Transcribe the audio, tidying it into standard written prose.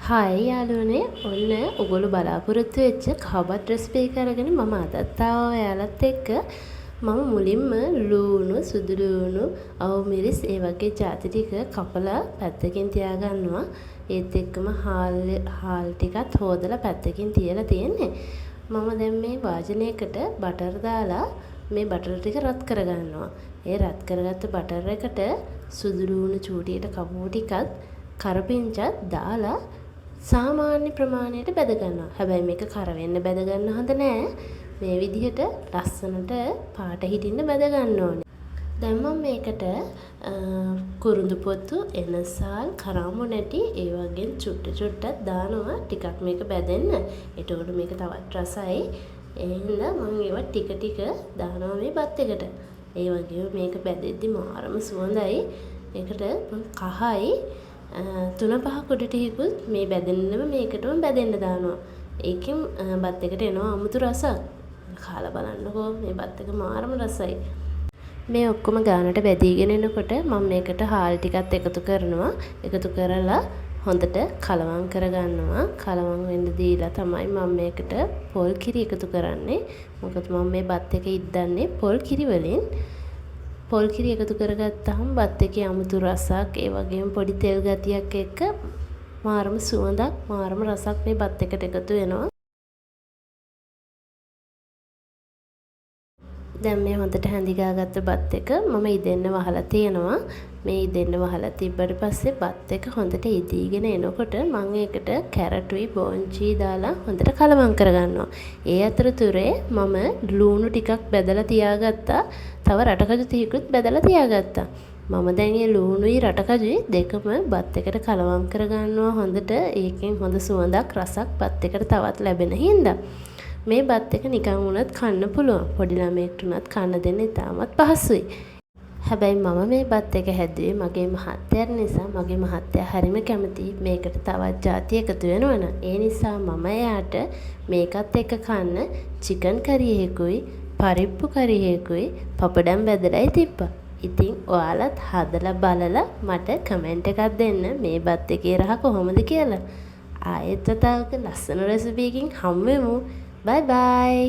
Hi යාළුවනේ, ඔන්න ඔයගොල්ලෝ බලාපොරොත්තු වෙච්ච කහබත් රෙසිපි එක අරගෙන මම අදත් ආවා ඔයාලත් එක්ක. මම මුලින්ම ලූණු, සුදු ලූණු, අහු මිරිස් ඒ වගේ ජාති ටික කපලා පැත්තකින් තියාගන්නවා. ඒත් එක්කම හාල් ටිකත් හෝදලා පැත්තකින් තියලා තියෙන්නේ. මම දැන් මේ වාජනයකට බටර් දාලා මේ බටර් ටික රත් කරගන්නවා. ඒ රත් කරගත්ත බටර් එකට සුදු ලූණු චූටියට කපපු ටිකත් කරපිංචත් දාලා සාමාන්‍ය ප්‍රමාණයට බැද ගන්නවා. හැබැයි මේක කර වෙන්න බැද ගන්න හොඳ නෑ. මේ විදිහට ලස්සනට පාට හිටින්න බැද ගන්න ඕනේ. දැන් මම මේකට කුරුඳු පොතු, එනසාල්, කරාඹු නැටි ඒ වගේම චුට්ට චුට්ටක් දානවා ටිකක් මේක බැදෙන්න. එතකොට මේක තවත් රසයි. ඒ හින්දා මම ඒවා ටික ටික දානවා මේ බත් එකට. ඒ වගේම මේක බැදෙද්දි මාරම සුවඳයි. ඒකට මං කහයි තුන පහ කුඩු ටිකකුත් මේ බැදෙන්නම මේකටම බැදෙන්න දානවා. ඒකෙන් බත් එකට එනවා අමුතු රසක්. කාලා බලන්නකෝ, මේ බත් එක මාරම රසයි. මේ ඔක්කොම ගානට බැදීගෙන එනකොට මම මේකට හාල් ටිකත් එකතු කරනවා. එකතු කරලා හොඳට කලවම් කරගන්නවා. කලවම් වෙන්න දීලා තමයි මම මේකට පොල් කිරි එකතු කරන්නේ. මොකද මම මේ බත් එක ඉද්දන්නේ පොල් කිරි වලින්. පොල් කිරි එකතු කරගත්තාම බත් එකේ අමුතු රසක්, ඒ වගේම පොඩි තෙල් ගතියක් එක්ක මාරම සුවඳක්, මාරම රසක් මේ බත් එකට එකතු වෙනවා. දැන් මේ හොඳට හැඳි ගාගත්ත බත් එක මම ඉදෙන්න වහලා තියෙනවා. මේ ඉදෙන්න වහලා තිබ්බට පස්සේ බත් එක හොඳට ඉදීගෙන එනකොට මං ඒකට කැරටුයි බෝංචියි දාලා හොඳට කලවම් කරගන්නවා. ඒ අතරතුරේ මම ලූණු ටිකක් බැදලා තියාගත්තා. තව රටකජු ටිකකුත් බැදලා තියාගත්තා. මම දැන් ඒ ලූණුයි රටකජුයි දෙකම බත් එකට කලවම් කරගන්නවා හොඳට. ඒකෙන් හොඳ සුවඳක් රසක් බත් එකට තවත් ලැබෙන හින්දා. මේ බත් එක නිකන් වුණත් කන්න පුළුවන්. පොඩි ළමයෙක්ට වුණත් කන්න දෙන්න ඉතාමත් පහසුයි. හැබැයි මම මේ බත් එක හැදුවේ මගේ මහත්තයාට නිසා. මගේ මහත්තයා හරිම කැමතියි මේකට තවත් ජාති එකතු වෙනවා නම්. ඒ නිසා මම එයාට මේකත් එක්ක කන්න චිකන් කරි එකකුයි පරිප්පු කරි එකකුයි පපඩම් බැදලයි තිබ්බා. ඉතින් ඔයාලත් හදලා බලලා මට කමෙන්ට් එකක් දෙන්න මේ බත් එකේ රහ කොහොමද කියලා. ආයෙත් වතාවක ලස්සන රෙසිපි එකකින් හමු වෙමු. බයි බයි.